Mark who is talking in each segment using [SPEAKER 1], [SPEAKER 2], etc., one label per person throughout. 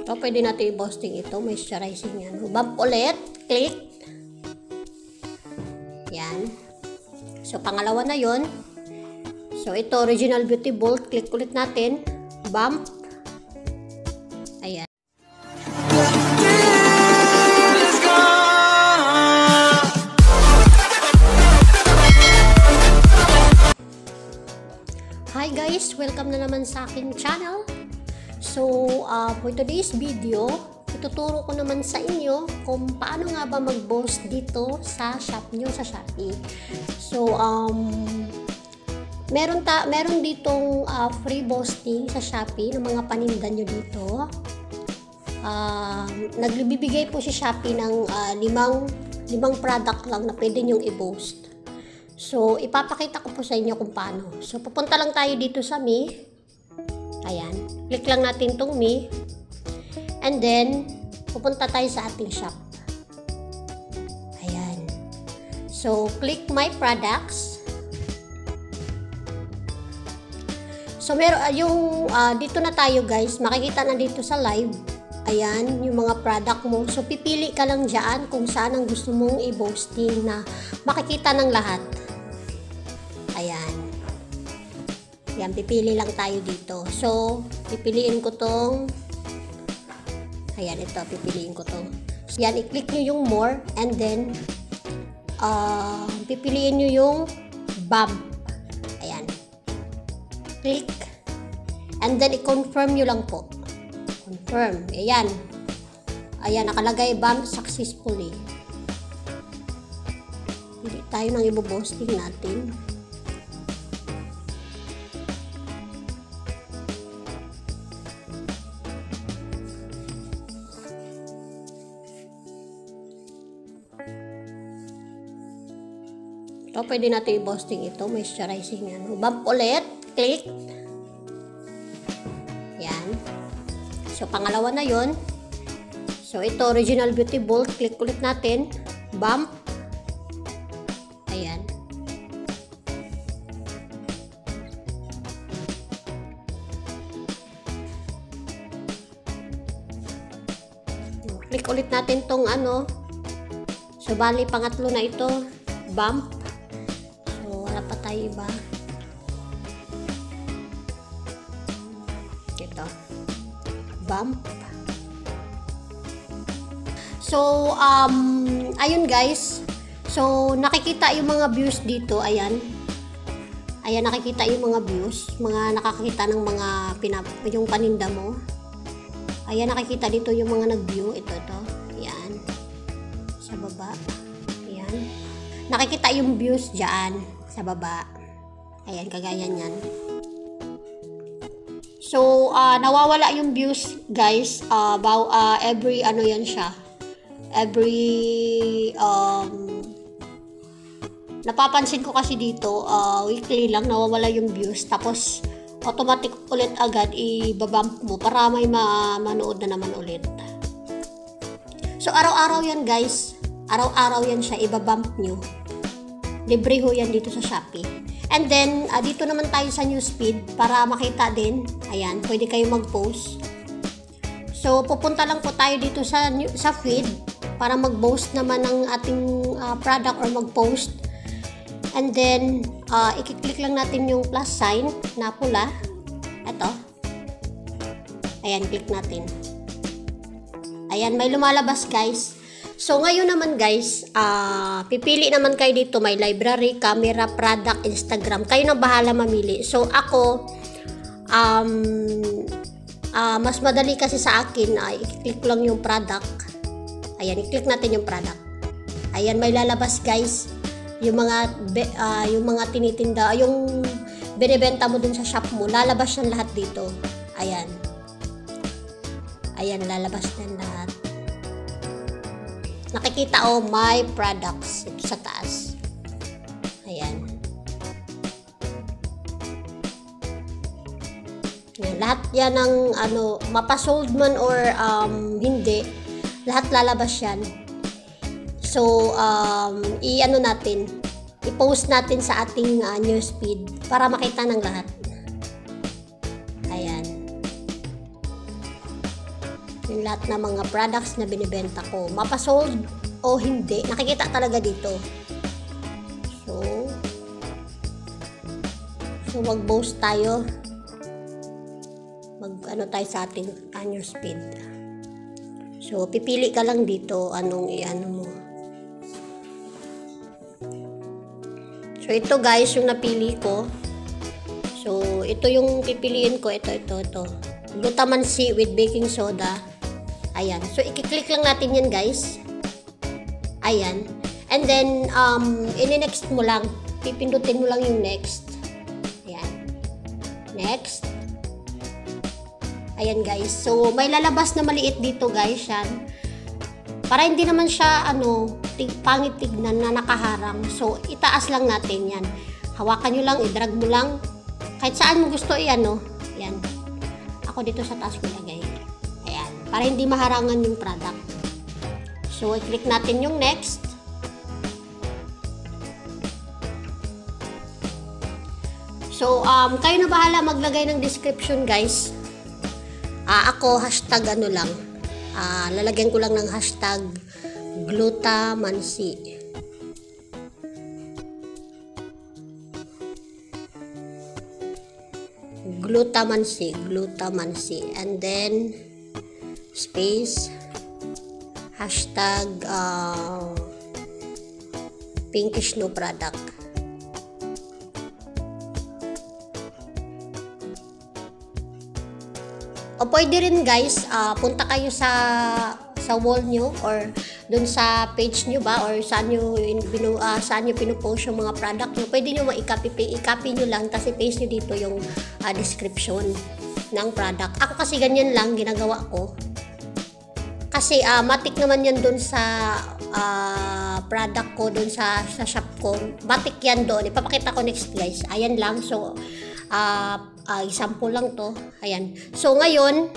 [SPEAKER 1] Ito, pwede natin i-boosting ito. Moisturizing yan. Bump ulit. Click. Yan. So, pangalawa na yon. So, ito, Original Beauty Bolt. Click ulit natin. Bump. Ayan. Hi guys! Welcome na naman sa aking channel. So, for today's video, ituturo ko naman sa inyo kung paano nga ba mag-post dito sa shop nyo sa Shopee. So, meron ditong free posting sa Shopee ng mga paninda nyo dito. Nagbibigay po si Shopee ng limang product lang na pwede nyong i-post. So, ipapakita ko po sa inyo kung paano. So, pupunta lang tayo dito sa Me. Ayan. Click lang natin tong Me. And then, pupunta tayo sa ating shop. Ayan. So, click My Products. So, meron yung dito na tayo guys. Makikita na dito sa live. Ayan, yung mga product mo. So, pipili ka lang dyan kung saan ang gusto mong i-posting na makikita ng lahat. Ayan. Ayan, pipili lang tayo dito. So, pipiliin ko tong, ayan, ito, pipiliin ko to. So, yan, i-click nyo yung more and then, pipiliin nyo yung bump. Ayan. Click. And then, i-confirm nyo lang po. Confirm. Ayan. Ayan, nakalagay bump successfully. Pili tayo ng ibo-posting natin. Ito, pwede natin i-posting ito. Moisturizing yan. Bump ulit. Click. Yan. So, pangalawa na yon. So, ito, Original Beauty Bolt. Click ulit natin. Bump. Ayan. Click ulit natin tong ano. So, bali, pangatlo na ito. Bump. So, wala pa tayo iba. Ito. Bump. So, ayun guys. So, nakikita yung mga views dito. Ayan. Ayan, nakikita yung mga views. Mga nakakita ng mga yung paninda mo. Ayan, nakikita dito yung mga nag-view. Ito, ito. Ayan. Sa baba. Ayan. Nakikita yung views dyan. Sa baba. Ayan, kagaya niyan. So, nawawala yung views, guys. Every, ano yan siya. Every, napapansin ko kasi dito, weekly lang, nawawala yung views. Tapos, automatic ulit agad, ibabump mo para may manood na naman ulit. So, araw-araw yan, guys. Araw-araw yan siya, ibabump nyo. Libre ho yan dito sa Shopee. And then, dito naman tayo sa newsfeed para makita din. Ayan, pwede kayo mag-post. So, pupunta lang po tayo dito sa feed para mag-post naman ng ating product or mag-post. And then, i-click lang natin yung plus sign na pula. Ito. Ayan, click natin. Ayan, may lumalabas guys. So, ngayon naman guys, pipili naman kayo dito. May library, camera, product, Instagram. Kayo na bahala mamili. So, ako, mas madali kasi sa akin, i-click lang yung product. Ayan, i-click natin yung product. Ayan, may lalabas guys. Yung mga tinitinda, yung binibenta mo dun sa shop mo, lalabas yan lahat dito. Ayan. Ayan, lalabas yan lahat. Nakikita oh, my products ito sa taas. Ayan. Ayan, lahat yan ng ano, mapasold man or hindi, lahat lalabas yan. So, i-ano natin, i-post natin sa ating newsfeed para makita ng lahat. Ayan. Yung lahat ng mga products na binibenta ko. Mapasold o hindi, nakikita talaga dito. So mag-post tayo. Mag-ano tayo sa ating news feed. So, pipili ka lang dito anong i-ano mo. So, ito guys, yung napili ko. So, ito yung pipiliin ko. Ito, ito, ito. Glutamansi with baking soda. Ayan. So, i-click lang natin yan guys. Ayan. And then, ini-next mo lang. Pipindutin mo lang yung next. Ayan. Next. Ayan guys. So, may lalabas na maliit dito guys. Yan. Para hindi naman siya, ano, pangit tignan na nakaharang. So, itaas lang natin yan. Hawakan nyo lang, i-drag mo lang. Kahit saan mo gusto i-ano. Ayan. Ako dito sa taas ko ilagay. Ayan. Para hindi maharangan yung product. So, i-click natin yung next. So, kayo na bahala maglagay ng description guys. Ako, hashtag ano lang. Lalagyan ko lang ng hashtag glutamansi. Glutamansi, glutamansi. And then, space, hashtag pinkish no product. O pwede rin guys, punta kayo sa wall nyo or dun sa page nyo ba or saan nyo, saan nyo pinupost yung mga product nyo. Pwede nyo ma-copy, i-copy nyo lang kasi paste nyo dito yung description ng product. Ako kasi ganyan lang ginagawa ko. Kasi matik naman yan dun sa product ko, dun sa shop ko. Matik yan doon. Ipapakita ko next guys. Ayan lang. So, example lang to. Ayan. So, ngayon,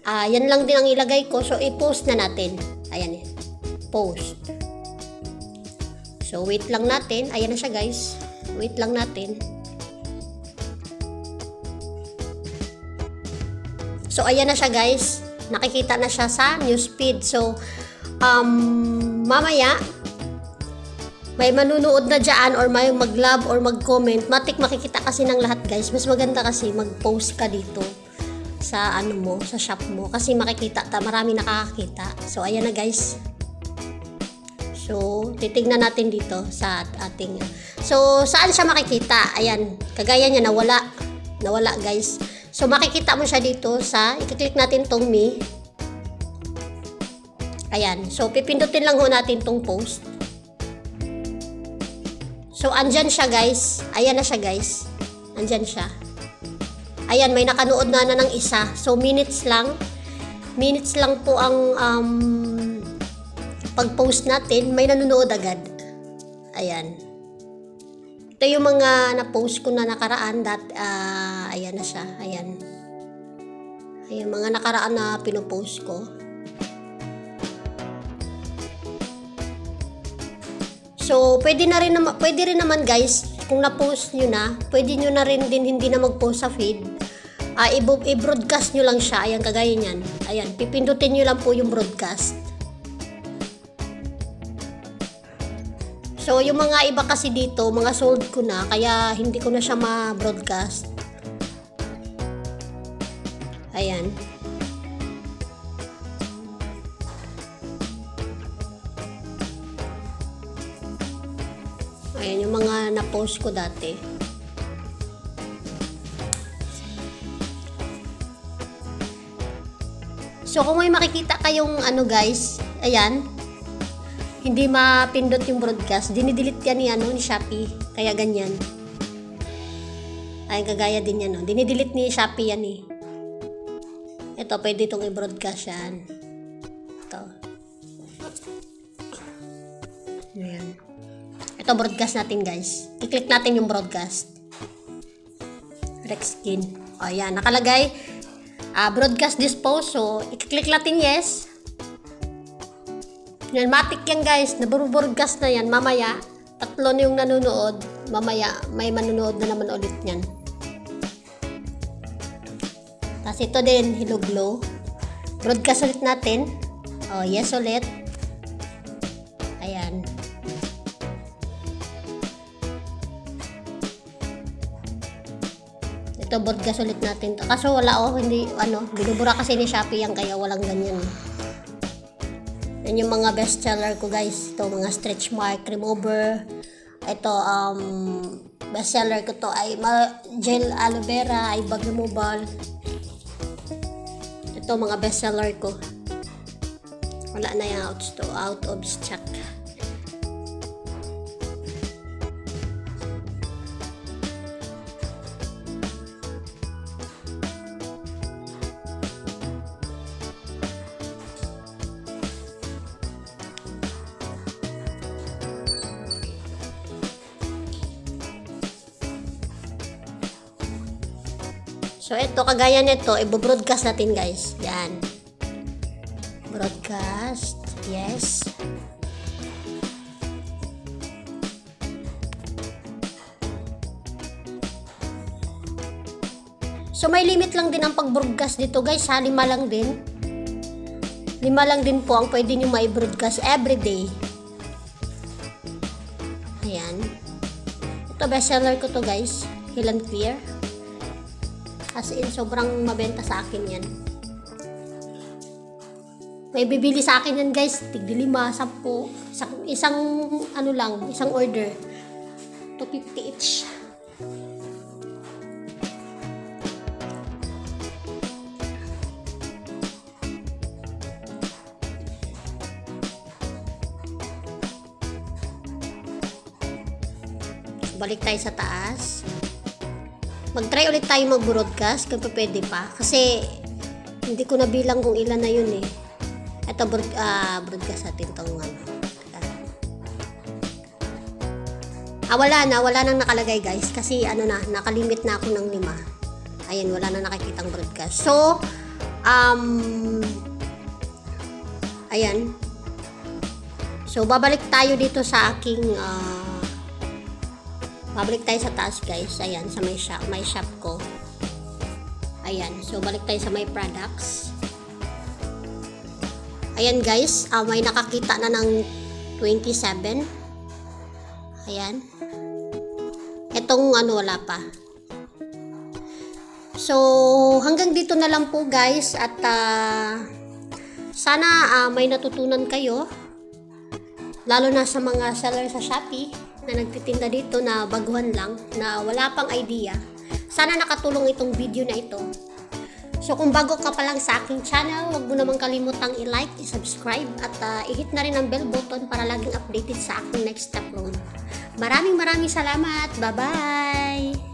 [SPEAKER 1] yan lang din ang ilagay ko. So, i-post na natin. Ayan. Post. So, wait lang natin. Ayan na siya, guys. Wait lang natin. So, ayan na siya, guys. Nakikita na siya sa newsfeed. So, mamaya, may manunood na dyan or may mag-love or mag-comment. Matik makikita kasi ng lahat guys. Mas maganda kasi mag-post ka dito sa ano mo, sa shop mo. Kasi makikita, marami nakakakita. So, ayan na guys. So, titignan natin dito sa ating... So, saan siya makikita? Ayan, kagaya niya, nawala. Nawala guys. So, makikita mo siya dito sa... I-click natin tong me. Ayan. So, pipindutin lang ho natin tong post. So, andyan siya guys. Ayan na siya guys. Andyan siya. Ayan, may nakanood na ng isa. So, minutes lang. Minutes lang po ang pag-post natin. May nanonood agad. Ayan. Ito yung mga na-post ko na nakaraan. That, ayan na siya. Ayan. Ayan, mga nakaraan na pinopost ko. So, pwede rin naman guys, kung na-post nyo na, pwede nyo na rin din hindi na mag-post sa feed. I-broadcast nyo lang siya. Ayan, kagaya niyan. Ayan, pipindutin nyo lang po yung broadcast. So, yung mga iba kasi dito, mga sold ko na, kaya hindi ko na siya ma-broadcast. Ayan. Ayan, yung mga na-post ko dati. So, kung may makikita kayong ano guys, ayan, hindi mapindot yung broadcast, dinidelete yan ni, ano, ni Shopee. Kaya ganyan. Ayan, kagaya din yan. No? Dinidelete ni Shopee yan eh. Ito, pwede itong i-broadcast yan. Ito. Ayan. Ito, broadcast natin guys. I-click natin yung broadcast. Rexskin. O, ayan. Nakalagay, broadcast this post. So, i-click natin yes. Yan, matik yan guys. Nabro-broadcast na yan. Mamaya, tatlo na yung nanonood. Mamaya, may manonood na naman ulit yan. Tapos ito din, Hello Glow. Broadcast ulit natin. Oh, yes ulit. Ayan. Ito, broadcast ulit natin. Kaso wala, oh, hindi, ano, binubura kasi ni Shopee yan, kaya walang ganyan. Yan yung mga bestseller ko, guys. Ito, mga stretch mark remover. Ito, bestseller ko to ay gel aloe vera, eye bag removal. Ito, mga bestseller ko. Wala na yung out of stock. So, ito, kagaya nito, i-broadcast natin, guys. Yan. Broadcast. Yes. So, may limit lang din ang pag-broadcast dito, guys. Ha, 5 lang din. 5 lang din po ang pwede nyo ma-broadcast everyday. Ayan. Ito, bestseller ko to, guys. Heal and Clear. As in, sobrang mabenta sa akin yan. May bibili sa akin yan, guys. Tigli 5, 10. Isang, ano lang, isang order. 250 each. Balik tayo sa taas. Mag-try ulit tayo mag-broadcast kung pwede pa. Kasi, hindi ko nabilang kung ilan na yun eh. Ito, broadcast natin itong ano. Wala na. Wala nang nakalagay, guys. Kasi, ano na, nakalimit na ako ng 5. Ayan, wala na nakikitang broadcast. So, ayan. So, babalik tayo dito sa aking, babalik tayo sa taas, guys. Ayan, sa may shop ko. Ayan. So, balik tayo sa may products. Ayan, guys. May nakakita na ng 27. Ayan. Etong ano, wala pa. So, hanggang dito na lang po, guys. At sana may natutunan kayo. Lalo na sa mga seller sa Shopee na nagtitinda dito na baguhan lang, na wala pang idea. Sana nakatulong itong video na ito. So, kung bago ka pa lang sa aking channel, huwag mo namang kalimutang i-like, i-subscribe, at i-hit na rin ang bell button para laging updated sa aking next upload. Maraming maraming salamat. Bye-bye!